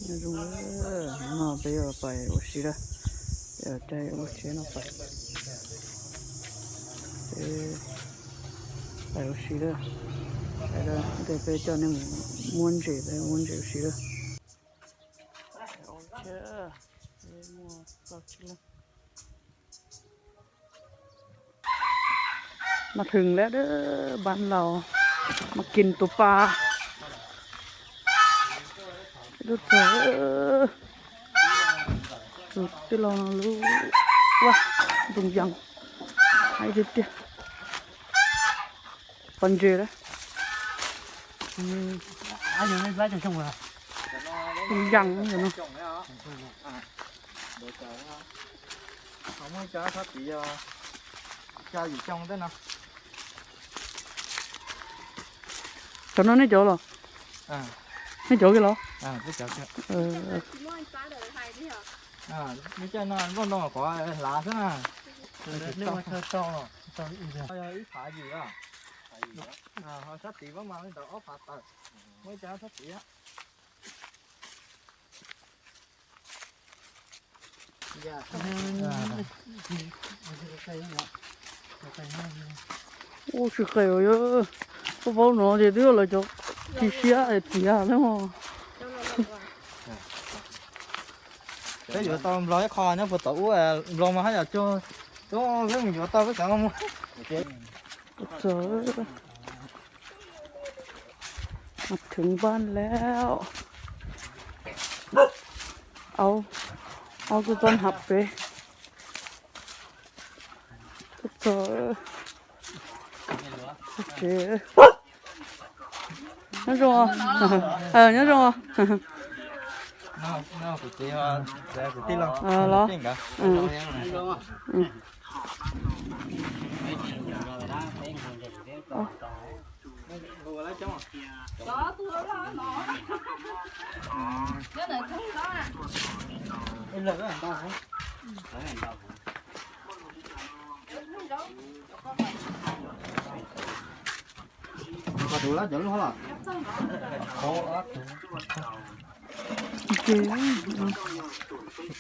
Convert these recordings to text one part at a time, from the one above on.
Nyob zoo, no peb yuav pais ua si lawm, peb yuav caij lub tsheb no pais, peb pais ua si lawm, sawv daws, peb coj nej mus muab ntses, peb muab ntses ua si lawm. Mas thwm lawm, ban laus mas kis tus pas. Tus tij laug no lub ua ntoo yees, haib tiag tiag. Pov ntses lawm. Ntoo yees no. Cov no nej cov los? Nej cov kiag los? Ib phav yim, ho sab tid pab mas li ntawd ob phav tawm, muaj ib cov sab tid. Ua tsis qe, yog paub paub no ces twb yog lawv cov tsis siab tiav thiab. Peb yuav tau nplog ib qho nyob puag tom ub, nplog mas haj yam cuag tub peb mus yuav tau peb cov mus. Mas thwm npaj lawm. Aub, aub tuaj txog nram peb. Tuaj txog tsev. Nyob zoo, nyob zoo. Los.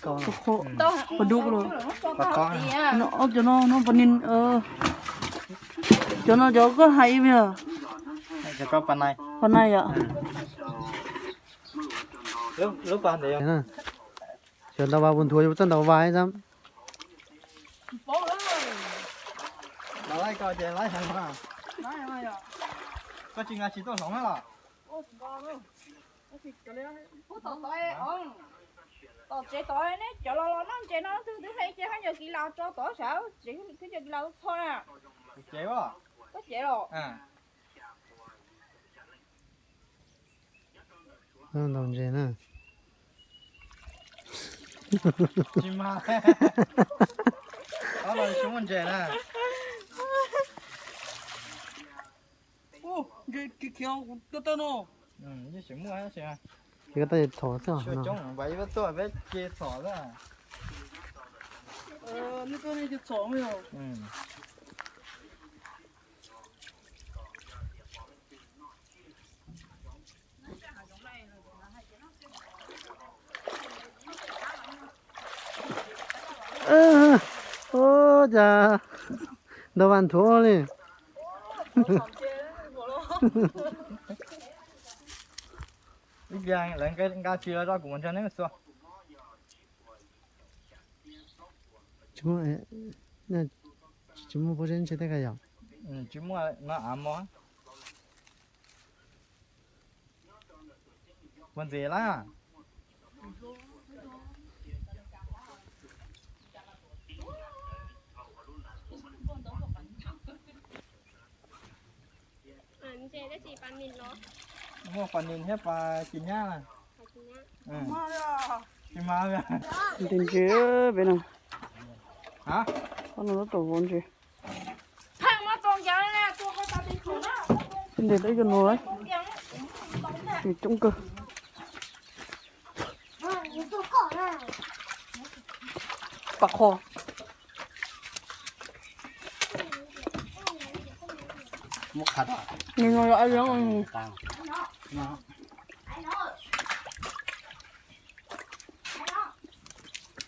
Qhov dub los. Cov no, no, cov no cov koj hais ib yog pas nai yom. Xyov ntaus vas puas nthuav, yus txawj ntaus vas xwb. Koj tsis nqa tsis tuaj hloov na los? Tom tsev tod neb cov los los noj ntses no, twb twb hais ces haj yam kis las tso tod sav, tsev twb yog kis las txho na. Tsev, koj tsev los? Ntaus ntses na. Tsis mag. Ob no tsis muaj ntses na. Ntses khiav khiav kuv tua tau no. Ces koj tau txhom xwb os. Coob, peb tuaj peb ces txhom xwb. Nej tuaj nej ces txhom xwb os. Ua cas ntaus vas nthuav li. Ib pliag lawv nqa tsis los rau kuv mus nrog neb mus xua. Tsis muaj, tsis muaj pob zeb ntshe tej ka yom. Tsis muaj no av mos. Puas ntxiv lawm? Muaj pas nis thiab pas kis nyab na. Tsis mag li. Ntses peb no. Qhov no tab tom vov ntses. Ntses peb cov no, ntses coob kawg. Pas qho. Nws no yog ai.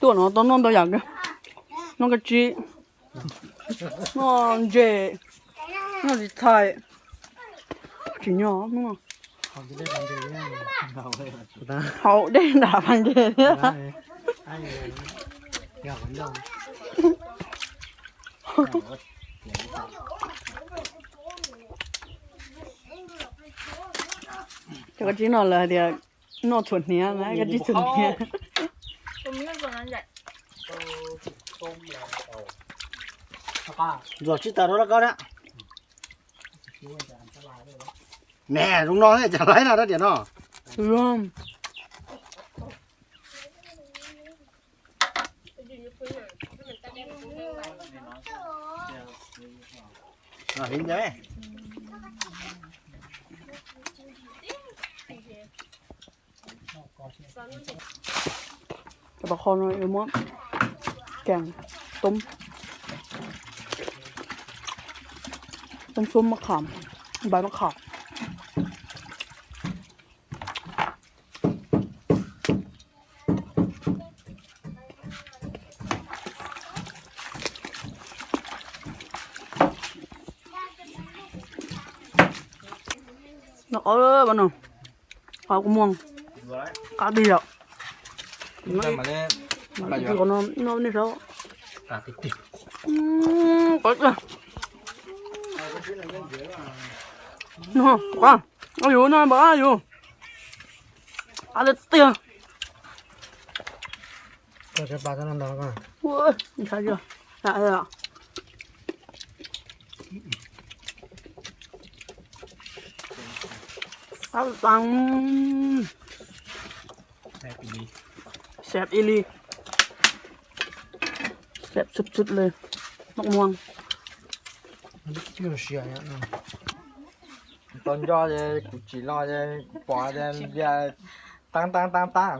Tuaj no tau noj ntau yam, noj kab tsib, noj ntses, noj tsis txhais, tsis nyo. Haus dej nram pas ntses thiab. Cov kab tsib no lawv hais tias noj txhuam hniav na, kab tsib txhuam hniav. Ntxuam tsib taws rau lawv koj na. Ne zoo no cas laib na rab riam no. Cov pov qho no yuav muab kees toob, toob xuab mab kham, npais mab kham. Noj qab no, qab kuj muag, qab tiag. Qab no noj nej saib. Qab tiag. No, qab yus no npam qab yus. Qab tiag tiag. Qab tas, xav ib li, xav xub xub li, noj muag. Tau nco ces kuv tsim los ces kuv pom ces npias tab tab tab tab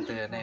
xwb.